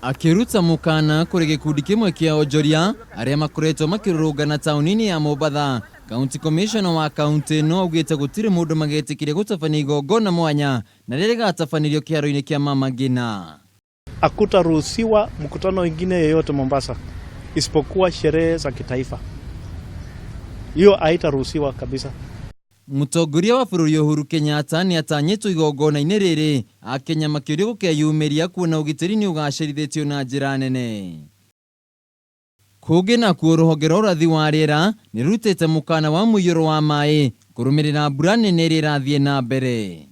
Akĩruta mũkana kũrĩ gĩkundi kĩmwe kĩa onjoria arĩa makoretwo makĩrũrũngana taũni-inĩ ya Mombatha, County Commissioner wa kaunti ĩno augĩte gũtirĩ mũndũ magetĩkĩria gũtabania igongona mwanya na rĩrĩa rĩgatabanĩrio kĩharo-inĩ kĩa Mama Ngina. Hakutaruhusiwa mkutano ingine yeyote Mombasa isipokuwa sherehe za kitaifa. Hiyo haitaruhusiwa kabisa. Mũtongoria wa bũrũri Uhuru Kenyatta nĩ atanyĩtwo igongona-inĩ rĩrĩ, Akenya makĩũrio gũkeyumĩria kuona ũgitĩri nĩ ũgacĩrithĩtio na njĩra nene. Kũngĩ nakuo rũhonge rwa ũrathi wa rĩera nĩ rũrutĩte mũkana wa mũiyũro wa maĩ kũrũmĩrĩra mbura nene ĩrĩa ĩrathiĩ na mbere.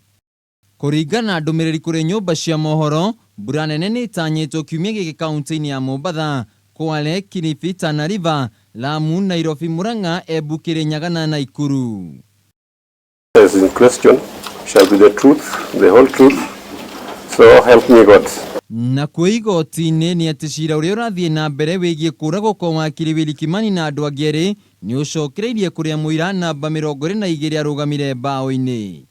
Kũringana na ndũmĩrĩri kũrĩ nyũmba cia mohoro, mbura nene nĩ ĩtanyĩtwo kiumia gĩkĩ kaunti-inĩ ya Mombatha, Kwale, Kilifi, Tana River, Lamu, Nairobi, Murang'a, Embu, Kirinyaga na Naikuru. As in question shall be the truth, the whole truth, so help me God. Nakuo igoti-inĩ nĩ atĩ cira ũrĩa ũrathiĩ na mbere wĩgiĩ kũragwo kwa wakiri Willy Kimani na andũ angĩ erĩ nĩ ũcokereirie kũrĩa mũira namba 22 arũgamire mbaũ-inĩ.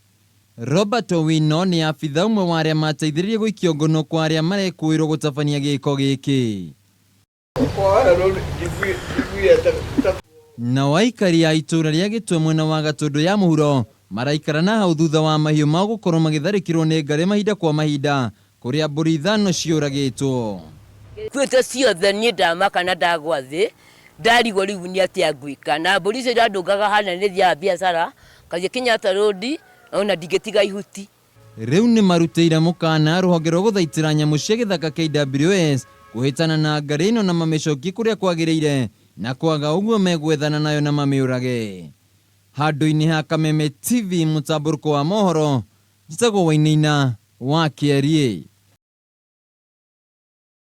Robert Owino nĩ abitha ũmwe wa arĩa mateithĩrĩirie gũikio ngono kwa arĩa marekũĩrwo gũtabania gĩko gĩkĩ. Nao aikari a itũra rĩa Gĩtwe mwena wa Gatũndũ ya mũhuro maraikara na hau thutha wa mahiũ mao gũkorwo magĩtharĩkĩrwo nĩ ngarĩ mahinda kwa mahinda kũrĩa mbũri ithano ciũragĩtwo. Kuĩte ciothe niĩ ndamaka na ndagwa thĩ ndarigwo rĩu nĩ atĩa ngwĩka na mbũri icio irandũngaga hana nĩ thiaga biacara ngathiĩ Kenyatta Road ona ndingĩtiga ihuti. Rĩu nĩ marutĩire mũkana rũhonge rwa gũthaitĩra nyamũ cia gĩthaka KWS kũhĩtana na ngarĩ ĩno na mamĩcokie kũrĩa kwagĩrĩire na kwaga ũguo megwethana nayo na mamĩũrage. Handũ-inĩ ha Kameme TV mũtambũrũko wa mohoro, njĩtagwo Wainaina wa Kĩariĩ.